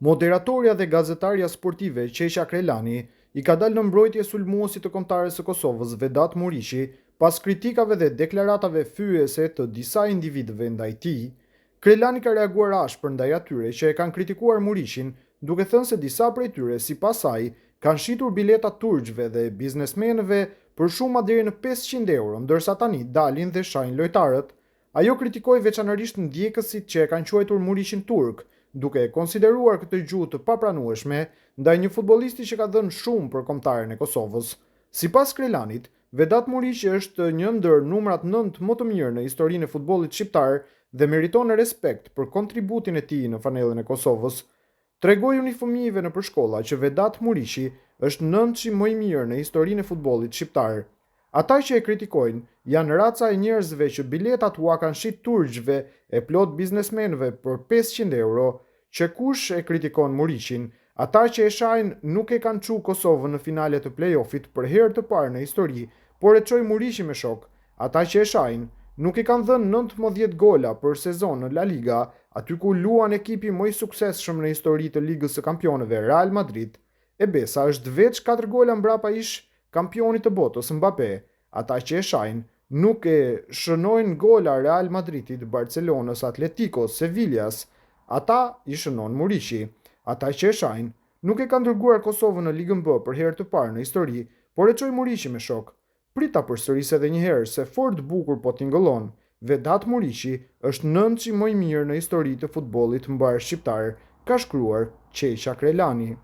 Moderatorja dhe gazetarja sportive Qeqa Krelani i ka dalë në mbrojtje sulmuesit të Kombëtares së Kosovës, Vedat Muriqi, pas kritikave dhe deklaratave fyese të disa individëve ndaj tij. Krelani ka reaguar ashpër ndaj atyre që e kanë kritikuar Muriqin, duke thënë se disa prej tyre, sipas saj, kanë shitur bileta turqve dhe biznesmenëve për shuma deri në 500 euro, ndërsa tani dalin dhe shajnë lojtarët. Ajo kritikoi veçanërisht ndjekësit që e kanë quajtur Muriqin turk, duke e konsideruar këtë gjuhë të papranueshme ndaj një futbollisti që ka dhënë shumë për kombëtaren e Kosovës. Sipas Krelanit, Vedat Muriqi është një ndër numrat 9 më të mirë në historinë e futbollit shqiptar dhe meriton respekt për kontributin e tij në fanellën e Kosovës. Tregojuni fëmijëve nëpër shkolla që Vedat Muriqi është nëntëshi më i mirë në historinë e futbollit shqiptar. Ata që e kritikojnë janë raca e njerëzve që biletat ua kanë shit turqve e plot biznesmenëve për 500 euro, që kush e kritikon Muriqin, ata që e shajnë nuk e kanë çu Kosovën në finale të play-offit për herë të parë në histori, por e çoi Muriqi me shokë. Ata që e shajnë nuk i kanë dhënë 19 gola për sezon në La Liga, aty ku luan ekipi më i suksesshëm në histori të Ligës së Kampionëve Real Madrid. E besa është veç 4 gola mbrapa ish kampionit të botës Mbappe. Ata që e shajnë nuk e shënojnë gola Real Madridit, Barcelonës, Atletico, Sevillas. Ata i shënon Muriqi. Ata që e shajnë nuk e kanë dërguar Kosovën në Ligën B për herë të parë në histori, por e çoi Muriqi me shokë. Prit ta përsëris edhe një herë se fort bukur po tingëllon. Vedat Muriqi është nëntëshi më i mirë në histori të futbollit mbarë shqiptar, ka shkruar Qeqa Krelani.